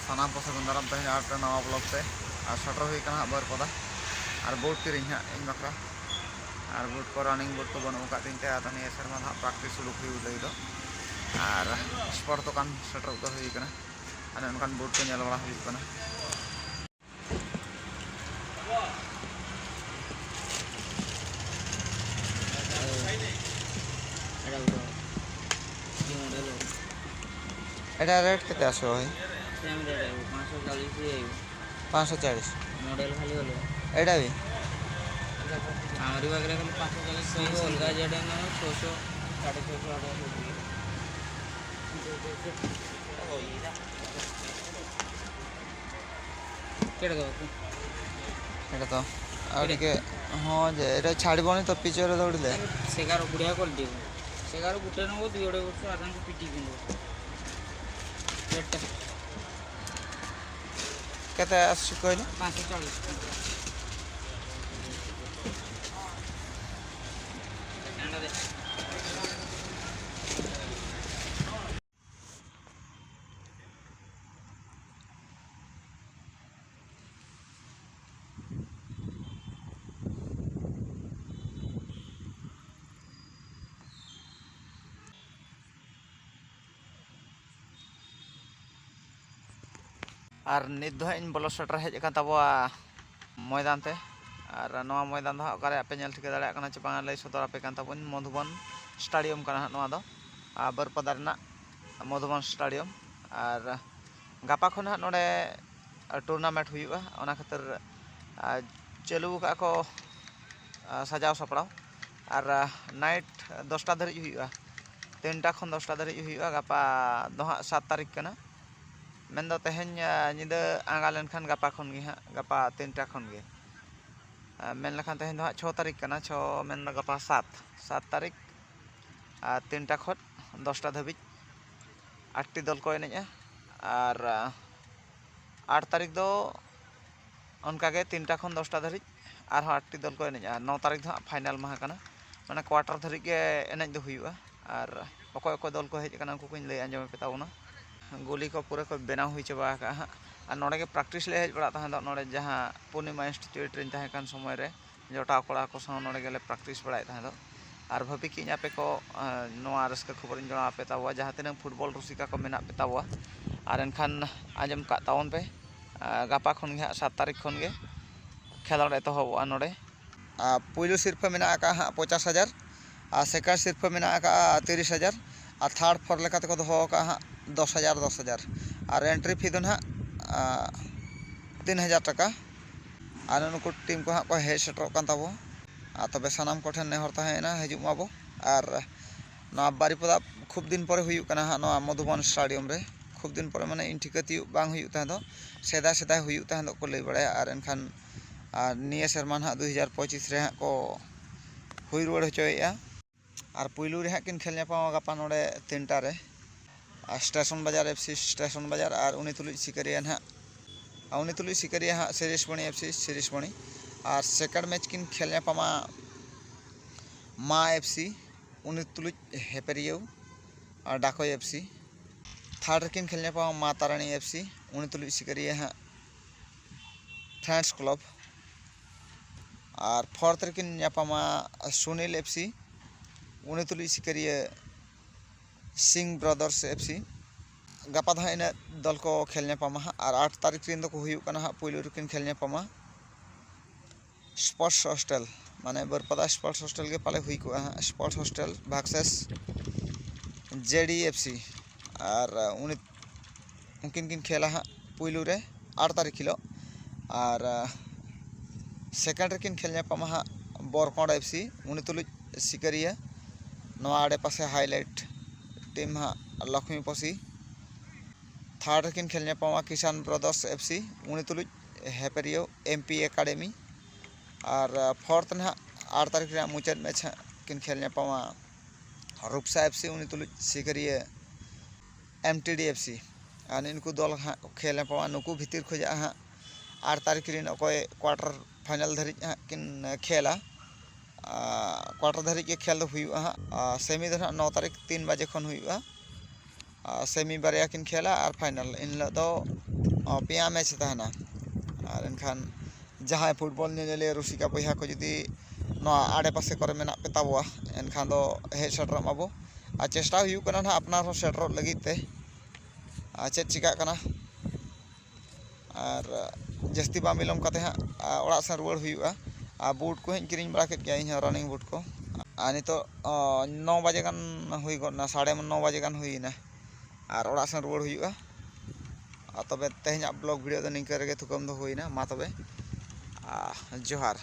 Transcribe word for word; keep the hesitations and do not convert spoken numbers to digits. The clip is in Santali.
ᱥᱟᱱᱟᱢ ᱠᱚ ᱥᱟᱹᱜᱩᱱ ᱫᱟᱨᱟᱢ ᱛᱮᱦᱮᱧ ᱟᱨ ᱱᱟᱣᱟ ᱵᱞᱚᱜ ᱛᱮ᱾ ᱟᱨ ᱥᱮᱴᱮᱨ ᱦᱩᱭ ᱠᱟᱱᱟ ᱦᱟᱸᱜ ᱵᱟᱹᱨᱯᱟᱫᱟ᱾ ᱟᱨ ᱵᱩᱴ ᱠᱤᱨᱤᱧ ᱦᱟᱸᱜ ᱤᱧ ᱵᱟᱠᱷᱨᱟ᱾ ᱟᱨ ᱵᱩᱴ ᱠᱚ ᱨᱟᱱᱤᱝ ᱵᱩᱴ ᱠᱚ ᱵᱟᱹᱱᱩᱜ ᱟᱠᱟᱫ ᱛᱤᱧ ᱛᱮ ᱟᱫᱚ ᱱᱤᱭᱟᱹ ᱥᱮᱨᱢᱟ ᱫᱚ ᱦᱟᱸᱜ ᱯᱨᱮᱠᱴᱤᱥ ᱩᱰᱩᱠ ᱦᱩᱭᱩᱜ ᱞᱟᱹᱜᱤᱫ ᱫᱚ᱾ ᱟᱨ ᱥᱯᱳᱨᱴ ᱫᱚᱠᱟᱱ ᱥᱮᱴᱮᱨ ᱫᱚ ᱦᱩᱭ ᱠᱟᱱᱟ᱾ ᱟᱨ ᱚᱱᱠᱟᱱ ᱵᱩᱴ ᱠᱚ ᱧᱮᱞ ᱵᱟᱲᱟ ᱦᱩᱭᱩᱜ ᱠᱟᱱᱟ᱾ এটা রেট কেতে আছে ভাই? সেম রেট আইব, পাঁচশো চালিশ হি আইব। পাঁচশো চালিশ। মডেল খালি অলো। এটা ভি? আমার পাঁচশো চালিশ, অলগা যেটা নেব ছশো, সাড়ে ছশো, আড়াইশো। କେଡ଼େ ଦେବ? ଏଇଟା ତ ଆଉ ଏଇଟା? ଟିକେ, ହଁ ଯେ ଏଇଟା ଛାଡ଼ିବନି ତ, ପିଚରେ ଦୌଡ଼ିଲେ। ସେଗାର ବଢ଼ିଆ କ୍ୱାଲିଟି। ସେଗାର ଗୋଟେ ନେବ, ଦୁଇ ଅଢ଼େଇ ବର୍ଷ ଆରାମସେ ଫିଟିଂ ପିନ୍ଧିବ। ରେଟ୍ଟା କେତେ ଆସୁଛି କହିଲେ? ପାଞ୍ଚଶହ ଚାଳିଶ ଟଙ୍କା। ᱟᱨ ᱱᱤᱛ ᱫᱚ ᱦᱟᱸᱜ ᱤᱧ ᱵᱚᱞᱚ ᱥᱮᱴᱮᱨ ᱦᱮᱡ ᱟᱠᱟᱱ ᱛᱟᱵᱚᱣᱟ ᱢᱚᱭᱫᱟᱱ ᱛᱮ᱾ ᱟᱨ ᱱᱚᱣᱟ ᱢᱚᱭᱫᱟᱱ ᱫᱚ ᱦᱟᱸᱜ ᱚᱠᱟᱨᱮ ᱟᱯᱮ ᱧᱮᱞ ᱴᱷᱤᱠᱟᱹ ᱫᱟᱲᱮᱭᱟᱜ ᱠᱟᱱᱟ ᱪᱮ ᱵᱟᱝᱟ, ᱞᱟᱹᱭ ᱥᱚᱫᱚᱨ ᱟᱯᱮ ᱠᱟᱱ ᱛᱟᱵᱚᱱ, ᱢᱚᱫᱷᱩᱵᱚᱱ ᱥᱴᱮᱰᱤᱭᱟᱢ ᱠᱟᱱᱟ ᱦᱟᱸᱜ ᱱᱚᱣᱟ ᱫᱚ, ᱟᱨ ᱵᱟᱹᱨᱯᱟᱫᱟ ᱨᱮᱱᱟᱜ ᱢᱚᱫᱷᱩᱵᱚᱱ ᱥᱴᱮᱰᱤᱭᱟᱢ᱾ ᱟᱨ ᱜᱟᱯᱟ ᱠᱷᱚᱱ ᱦᱟᱸᱜ ᱱᱚᱰᱮ ᱴᱩᱨᱱᱟᱢᱮᱱᱴ ᱦᱩᱭᱩᱜᱼᱟ, ᱚᱱᱟ ᱠᱷᱟᱹᱛᱤᱨ, ᱟᱨ, ᱪᱟᱹᱞᱩ ᱟᱠᱟᱫᱼᱟ ᱠᱚ, ᱟᱨ, ᱥᱟᱡᱟᱣ ᱥᱟᱯᱲᱟᱣ᱾ ᱟᱨ, ᱟᱨ, ᱱᱟᱭᱤᱴ ᱫᱚᱥᱴᱟ ᱫᱷᱟᱹᱨᱤᱡ ᱦᱩᱭᱩᱜᱼᱟ, ᱛᱤᱱᱴᱟ ᱠᱷᱚᱱ ᱫᱚᱥᱴᱟ ᱫᱷᱟᱹᱨᱤᱡ ᱦᱩᱭᱩᱜᱼᱟ᱾ ᱜᱟᱯᱟ ᱫᱚ ᱦᱟᱸᱜ ᱥᱟᱛ ᱛᱟᱹᱨᱤᱠᱷ ᱠᱟᱱᱟ, ᱢᱮᱱᱫᱚ ᱛᱮᱦᱮᱧ, ᱟᱨ, ᱧᱤᱫᱟᱹ ᱟᱸᱜᱟ ᱞᱮᱱᱠᱷᱟᱱ ᱜᱟᱯᱟ ᱠᱷᱚᱱ ᱜᱮ ᱦᱟᱸᱜ, ᱜᱟᱯᱟ ᱛᱤᱱᱴᱟ ᱠᱷᱚᱱ ᱜᱮ᱾ ᱟᱨ, ᱢᱮᱱ ᱞᱮᱠᱷᱟᱱ ᱛᱮᱦᱮᱧ ᱫᱚ ᱦᱟᱸᱜ ᱪᱷᱚ ᱛᱟᱹᱨᱤᱠᱷ ᱠᱟᱱᱟ, ᱪᱷᱚ ᱢᱮᱱᱫᱚ ᱜᱟᱯᱟ ᱥᱟᱛ, ᱥᱟᱛ ᱛᱟᱹᱨᱤᱠᱷ, ᱟᱨ, ᱛᱤᱱᱴᱟ ᱠᱷᱚᱱ ᱫᱚᱥᱴᱟ ᱫᱷᱟᱹᱵᱤᱡ ᱟᱴᱴᱤ ᱫᱚᱞ ᱠᱚ ᱮᱱᱮᱡᱼᱟ᱾ ᱟᱨ, ᱟᱨ, ᱟᱴ ᱛᱟᱹᱨᱤᱠᱷ ᱫᱚ ᱚᱱᱠᱟᱜᱮ ᱛᱤᱱᱴᱟ ᱠᱷᱚᱱ ᱫᱚᱥᱴᱟ ᱫᱷᱟᱹᱨᱤᱡ ᱟᱨᱦᱚᱸ ᱟᱴᱴᱤ ᱫᱚᱞ ᱠᱚ ᱮᱱᱮᱡᱼᱟ᱾ ᱟᱨ ᱱᱚ ᱛᱟᱹᱨᱤᱠᱷ ᱫᱚ ᱦᱟᱸᱜ ᱯᱷᱟᱭᱱᱟᱞ ᱢᱟᱦᱟ ᱠᱟᱱᱟ, ᱢᱟᱱᱮ ᱠᱣᱟᱴᱟᱨ ᱫᱷᱟᱹᱨᱤᱡ ᱜᱮ ᱮᱱᱮᱡ ᱫᱚ ᱦᱩᱭᱩᱜᱼᱟ᱾ ᱟᱨ ᱚᱠᱚᱭ ᱚᱠᱚᱭ ᱫᱚᱞ ᱠᱚ ᱦᱮᱡ ᱟᱠᱟᱱᱟ ᱩᱱᱠᱩ ᱠᱚᱧ ᱞᱟᱹᱭ ᱟᱸᱡᱚᱢ ᱟᱯᱮ ᱛᱟᱵᱚᱱᱟ᱾ ᱜᱩᱞᱤ ᱠᱚ ᱯᱩᱨᱟᱹ ᱠᱚ ᱵᱮᱱᱟᱣ ᱦᱩᱭ ᱪᱟᱵᱟ ᱟᱠᱟᱫᱼᱟ ᱦᱟᱸᱜ᱾ ᱟᱨ ᱱᱚᱰᱮ ᱜᱮ practice ᱞᱮ ᱦᱮᱡ ᱵᱟᱲᱟᱜ ᱛᱟᱦᱮᱸ ᱫᱚ, ᱱᱚᱰᱮ ᱡᱟᱦᱟᱸ ᱯᱩᱨᱱᱤᱢᱟ ᱤᱱᱥᱴᱤᱴᱭᱩᱴ ᱨᱮᱧ ᱛᱟᱦᱮᱸ ᱠᱟᱱ ᱥᱚᱢᱚᱭ ᱨᱮ ᱡᱚᱴᱟᱣ ᱠᱚᱲᱟ ᱠᱚ ᱥᱟᱶ ᱱᱚᱰᱮ ᱜᱮᱞᱮ practice ᱵᱟᱲᱟᱭᱮᱫ ᱛᱟᱦᱮᱸ ᱫᱚ᱾ ᱟᱨ ᱵᱷᱟᱹᱵᱤ ᱠᱤᱧ ᱟᱯᱮ ᱠᱚ, ᱟᱸ, ᱱᱚᱣᱟ ᱨᱟᱹᱥᱠᱟᱹ ᱠᱷᱚᱵᱚᱨᱤᱧ ᱡᱟᱱᱟᱣ ᱟᱯᱮ ᱛᱟᱵᱚᱣᱟ, ᱡᱟᱦᱟᱸ ᱛᱤᱱᱟᱹᱜ ᱯᱷᱩᱴᱵᱚᱞ ᱨᱩᱥᱤᱠᱟ ᱠᱚ ᱢᱮᱱᱟᱜ ᱯᱮ ᱛᱟᱵᱚᱣᱟ᱾ ᱟᱨ ᱮᱱᱠᱷᱟᱱ ᱟᱸᱡᱚᱢ ᱠᱟᱜ ᱛᱟᱵᱚᱱ ᱯᱮ, ᱟᱸ, ᱜᱟᱯᱟ ᱠᱷᱚᱱ ᱜᱮ ᱦᱟᱸᱜ, ᱥᱟᱛ ᱛᱟᱹᱨᱤᱠᱷ ᱠᱷᱚᱱ ᱜᱮ ᱠᱷᱮᱞᱳᱰ ᱮᱛᱚᱦᱚᱵᱚᱜᱼᱟ ᱱᱚᱰᱮ᱾ ᱟᱨ ᱯᱩᱭᱞᱩ ᱥᱤᱨᱯᱷᱟᱹ ᱢᱮᱱᱟᱜ ᱟᱠᱟᱫᱼᱟ ᱦᱟᱸᱜ ᱯᱚᱧᱪᱟᱥ ᱦᱟᱡᱟᱨ, ᱟᱨ second ᱥᱤᱨᱯᱷᱟᱹ ᱢᱮᱱᱟᱜ ᱟᱠᱟᱫᱼᱟ ᱛᱤᱨᱤᱥ ᱦᱟᱡᱟᱨ, ᱟᱨ third fourth ᱞᱮᱠᱟ ᱛᱮᱠᱚ ᱫᱚᱦᱚ ᱟᱠᱟᱫᱼᱟ ᱦᱟᱸᱜ ᱫᱚᱥ ᱦᱟᱡᱟᱨ, ᱫᱚᱥ ᱦᱟᱡᱟᱨ᱾ ᱟᱨ entry fee ᱫᱚ ᱱᱟᱦᱟᱜ, ᱟᱸ, ᱛᱤᱱ ᱦᱟᱡᱟᱨ ᱴᱟᱠᱟ᱾ ᱟᱨ ᱱᱩᱠᱩ ᱴᱤᱢ ᱠᱚ ᱦᱟᱸᱜ ᱠᱚ ᱦᱮᱡ ᱥᱮᱴᱮᱨᱚᱜ ᱠᱟᱱ ᱛᱟᱵᱚ᱾ ᱟᱨ ᱛᱚᱵᱮ ᱥᱟᱱᱟᱢ ᱠᱚᱴᱷᱮᱱ ᱱᱮᱦᱚᱨ ᱛᱟᱦᱮᱸᱭᱮᱱᱟ, ᱦᱤᱡᱩᱜ ᱢᱟᱵᱚ᱾ ᱟᱨ ᱱᱚᱣᱟ ᱵᱟᱨᱤᱯᱚᱫᱟ ᱠᱷᱩᱵ ᱫᱤᱱ ᱯᱚᱨᱮ ᱦᱩᱭᱩᱜ ᱠᱟᱱᱟ ᱦᱟᱸᱜ ᱱᱚᱣᱟ ᱢᱚᱫᱷᱩᱵᱚᱱ ᱥᱴᱮᱰᱤᱭᱟᱢ ᱨᱮ᱾ ᱠᱷᱩᱵ ᱫᱤᱱ ᱯᱚᱨᱮ, ᱢᱟᱱᱮ, ᱤᱧ ᱴᱷᱤᱠᱟᱹ ᱛᱤᱭᱳᱜ ᱵᱟᱝ ᱦᱩᱭᱩᱜ ᱛᱟᱦᱮᱸ ᱫᱚ, ᱥᱮᱫᱟᱭ ᱥᱮᱫᱟᱭ ᱦᱩᱭᱩᱜ ᱛᱟᱦᱮᱸ ᱫᱚ ᱠᱚ ᱞᱟᱹᱭ ᱵᱟᱲᱟᱭᱟ᱾ ᱟᱨ ᱮᱱᱠᱷᱟᱱ, ᱟᱨ ᱱᱤᱭᱟᱹ ᱥᱮᱨᱢᱟ ᱱᱟᱦᱟᱜ ᱫᱩ ᱦᱟᱡᱟᱨ ᱯᱚᱸᱪᱤᱥ ᱨᱮ ᱦᱟᱸᱜ ᱠᱚ ᱦᱩᱭ ᱨᱩᱣᱟᱹᱲ ᱦᱚᱪᱚᱭᱮᱫᱼᱟ᱾ ᱟᱨ ᱯᱩᱭᱞᱩ ᱨᱮ ᱦᱟᱸᱜ ᱠᱤᱱ ᱠᱷᱮᱞ ᱧᱟᱯᱟᱢᱟ ᱜᱟᱯᱟ ᱱᱚᱰᱮ ᱛᱤᱱᱴᱟ ᱨᱮ᱾ ᱟᱨ ᱥᱴᱮᱥᱚᱱ ᱵᱟᱡᱟᱨ FC ᱥᱴᱮᱥᱚᱱ ᱵᱟᱡᱟᱨ, ᱟᱨ ᱩᱱᱤ ᱛᱩᱞᱩᱡ ᱥᱤᱠᱟᱹᱨᱤᱭᱟᱹ ᱱᱟᱦᱟᱜ, ᱟᱨ ᱩᱱᱤ ᱛᱩᱞᱩᱡ ᱥᱤᱠᱟᱹᱨᱤᱭᱟᱹ ᱦᱟᱸᱜ ᱥᱤᱨᱤᱥᱢᱚᱬᱤ FC ᱥᱤᱨᱤᱥᱢᱚᱬᱤ᱾ ᱟᱨ second match ᱠᱤᱱ ᱠᱷᱮᱞ ᱧᱟᱯᱟᱢᱟ ᱢᱟ FC, ᱩᱱᱤ ᱛᱩᱞᱩᱡ ᱦᱮᱯᱮᱨᱤᱭᱟᱹᱣ, ᱟᱨ ᱰᱟᱠᱚᱭ FC᱾ Third ᱨᱮᱠᱤᱱ ᱠᱷᱮᱞ ᱧᱟᱯᱟᱢᱟ ᱢᱟ ᱛᱟᱨᱟᱱᱤ FC, ᱩᱱᱤ ᱛᱩᱞᱩᱡ ᱥᱤᱠᱟᱹᱨᱤᱭᱟᱹ ᱦᱟᱸᱜ Friends Club᱾ ᱟᱨ fourth ᱨᱮᱠᱤᱱ ᱧᱟᱯᱟᱢᱟ ᱥᱩᱱᱤᱞ FC, ᱩᱱᱤ ᱛᱩᱞᱩᱡ ᱥᱤᱠᱟᱹᱨᱤᱭᱟᱹ ᱥᱤᱝ ᱵᱨᱟᱫᱟᱨᱥ FC᱾ ᱜᱟᱯᱟ ᱫᱚ ᱦᱟᱸᱜ ᱤᱱᱟᱹᱜ ᱫᱚᱞ ᱠᱚ ᱠᱷᱮᱞ ᱧᱟᱯᱟᱢᱟ ᱦᱟᱸᱜ᱾ ᱟᱨ ᱟᱴ ᱛᱟᱹᱨᱤᱠᱷ ᱨᱮᱱ ᱫᱚᱠᱚ ᱦᱩᱭᱩᱜ ᱠᱟᱱᱟ ᱦᱟᱸᱜ, ᱯᱩᱭᱞᱩ ᱨᱮᱠᱤᱱ ᱠᱷᱮᱞ ᱧᱟᱯᱟᱢᱟ Sports Hostel, ᱢᱟᱱᱮ ᱵᱟᱹᱨᱯᱟᱫᱟ Sports Hostel ᱜᱮ ᱯᱟᱞᱮ ᱦᱩᱭ ᱠᱚᱜᱼᱟ ᱦᱟᱸᱜ, Sports Hostel versus JDFC᱾ ᱟᱨ ᱩᱱᱤ, ᱩᱱᱠᱤᱱ ᱠᱤᱱ ᱠᱷᱮᱞᱟ ᱦᱟᱸᱜ ᱯᱩᱭᱞᱩ ᱨᱮ ᱟᱴ ᱛᱟᱹᱨᱤᱠᱷ ᱦᱤᱞᱳᱜ᱾ ᱟᱨ second ᱨᱮᱠᱤᱱ ᱠᱷᱮᱞ ᱧᱟᱯᱟᱢᱟ ᱦᱟᱸᱜ ᱵᱚᱨᱠᱚᱸᱰ FC, ᱩᱱᱤ ᱛᱩᱞᱩᱡ ᱥᱤᱠᱟᱹᱨᱤᱭᱟᱹ, ᱱᱚᱣᱟ ᱟᱲᱮᱯᱟᱥᱮ highlight team ᱦᱟᱸᱜ ᱞᱚᱠᱷᱢᱤ ᱯᱚᱥᱤ᱾ Third ᱨᱮᱠᱤᱱ ᱠᱷᱮᱞ ᱧᱟᱯᱟᱢᱟ ᱠᱤᱥᱟᱱ ᱵᱨᱟᱫᱟᱨᱥ FC, ᱩᱱᱤ ᱛᱩᱞᱩᱡ ᱦᱮᱯᱮᱨᱤᱭᱟᱹ MP Academy᱾ ᱟᱨ fourth ᱱᱟᱦᱟᱜ ᱟᱴ ᱛᱟᱹᱨᱤᱠᱷ ᱨᱮᱭᱟᱜ ᱢᱩᱪᱟᱹᱫ match ᱦᱟᱸᱜ ᱠᱤᱱ ᱠᱷᱮᱞ ᱧᱟᱯᱟᱢᱟ ᱨᱩᱯᱥᱟ FC, ᱩᱱᱤ ᱛᱩᱞᱩᱡ ᱥᱤᱠᱟᱹᱨᱤᱭᱟᱹ MTD FC᱾ ᱟᱨ ᱱᱩᱠᱩ ᱫᱚᱞ ᱦᱟᱸᱜ ᱠᱚ ᱠᱷᱮᱞ ᱧᱟᱯᱟᱢᱟ᱾ ᱱᱩᱠᱩ ᱵᱷᱤᱛᱤᱨ ᱠᱷᱚᱱᱟᱜ ᱦᱟᱸᱜ ᱟᱴ ᱛᱟᱹᱨᱤᱠᱷ ᱨᱮᱱ ᱚᱠᱚᱭ quarter final ᱫᱷᱟᱹᱨᱤᱡ ᱦᱟᱸᱜ ᱠᱤᱱ ᱠᱷᱮᱞᱟ, quarter ᱫᱷᱟᱹᱨᱤᱡ ᱜᱮ ᱠᱷᱮᱞ ᱫᱚ ᱦᱩᱭᱩᱜᱼᱟ ᱦᱟᱸᱜ᱾ ᱟᱨ semi ᱫᱚ ᱦᱟᱸᱜ ᱱᱚ ᱛᱟᱹᱨᱤᱠᱷ ᱛᱤᱱ ᱵᱟᱡᱮ ᱠᱷᱚᱱ ᱦᱩᱭᱩᱜᱼᱟ᱾ ᱥᱮᱢᱤ ᱵᱟᱨᱭᱟ ᱠᱤᱱ ᱠᱷᱮᱞᱟ ᱟᱨ ᱯᱷᱟᱭᱱᱟᱞ᱾ ᱮᱱ ᱦᱤᱞᱳᱜ ᱫᱚ ᱯᱮᱭᱟ ᱢᱮᱪ ᱛᱟᱦᱮᱱᱟ᱾ ᱟᱨ ᱮᱱᱠᱷᱟᱱ ᱡᱟᱦᱟᱸᱭ ᱯᱷᱩᱴᱵᱚᱞ ᱧᱮᱧᱮᱞᱤᱭᱟᱹ ᱨᱩᱥᱤᱠᱟ ᱵᱚᱭᱦᱟ ᱠᱚ ᱡᱩᱫᱤ ᱱᱚᱣᱟ ᱟᱲᱮᱯᱟᱥᱮ ᱠᱚᱨᱮ ᱢᱮᱱᱟᱜ ᱯᱮ ᱛᱟᱵᱚᱣᱟ, ᱮᱱᱠᱷᱟᱱ ᱫᱚ ᱦᱮᱡ ᱥᱮᱴᱮᱨᱚᱜ ᱢᱟᱵᱚ᱾ ᱟᱨ ᱪᱮᱥᱴᱟ ᱦᱩᱭᱩᱜ ᱠᱟᱱᱟ ᱱᱟᱦᱟᱜ ᱟᱯᱱᱟᱨ ᱦᱚᱸ ᱥᱮᱴᱮᱨᱚᱜ ᱞᱟᱹᱜᱤᱫ ᱛᱮ᱾ ᱟᱨ ᱪᱮᱫ ᱪᱤᱠᱟᱹᱜ ᱠᱟᱱᱟ, ᱟᱨ ᱡᱟᱹᱥᱛᱤ ᱵᱟᱝ ᱵᱤᱞᱚᱢ ᱠᱟᱛᱮ ᱦᱟᱸᱜ ᱚᱲᱟᱜ ᱥᱮᱱ ᱨᱩᱣᱟᱹᱲ ᱦᱩᱭᱩᱜᱼᱟ᱾ ᱟᱨ ᱵᱩᱴ ᱠᱚ ᱦᱟᱸᱜ ᱤᱧ ᱠᱤᱨᱤᱧ ᱵᱟᱲᱟ ᱠᱮᱫ ᱜᱮᱭᱟ, ᱤᱧ ᱦᱚᱸ ᱨᱟᱱᱤᱝ ᱵᱩᱴ ᱠᱚ᱾ ᱟᱨ ᱱᱤᱛᱚᱜ ᱱᱚ ᱵᱟᱡᱮ ᱜᱟᱱ ᱦᱩᱭ ᱜᱚᱫ ᱮᱱᱟ, ᱥᱟᱲᱮ ᱱᱚ ᱵᱟᱡᱮ ᱜᱟᱱ ᱦᱩᱭᱮᱱᱟ᱾ ᱟᱨ ᱚᱲᱟᱜ ᱥᱮᱱ ᱨᱩᱣᱟᱹᱲ ᱦᱩᱭᱩᱜᱼᱟ᱾ ᱟᱨ ᱛᱚᱵᱮ ᱛᱮᱦᱮᱧᱟᱜ ᱵᱞᱚᱜ ᱵᱷᱤᱰᱤᱭᱳ ᱫᱚ ᱱᱤᱝᱠᱟᱹ ᱨᱮᱜᱮ ᱛᱷᱩᱠᱟᱹᱢ ᱫᱚ ᱦᱩᱭᱱᱟ᱾ ᱢᱟ ᱛᱚᱵᱮ, ᱟᱨ ᱡᱚᱦᱟᱨ᱾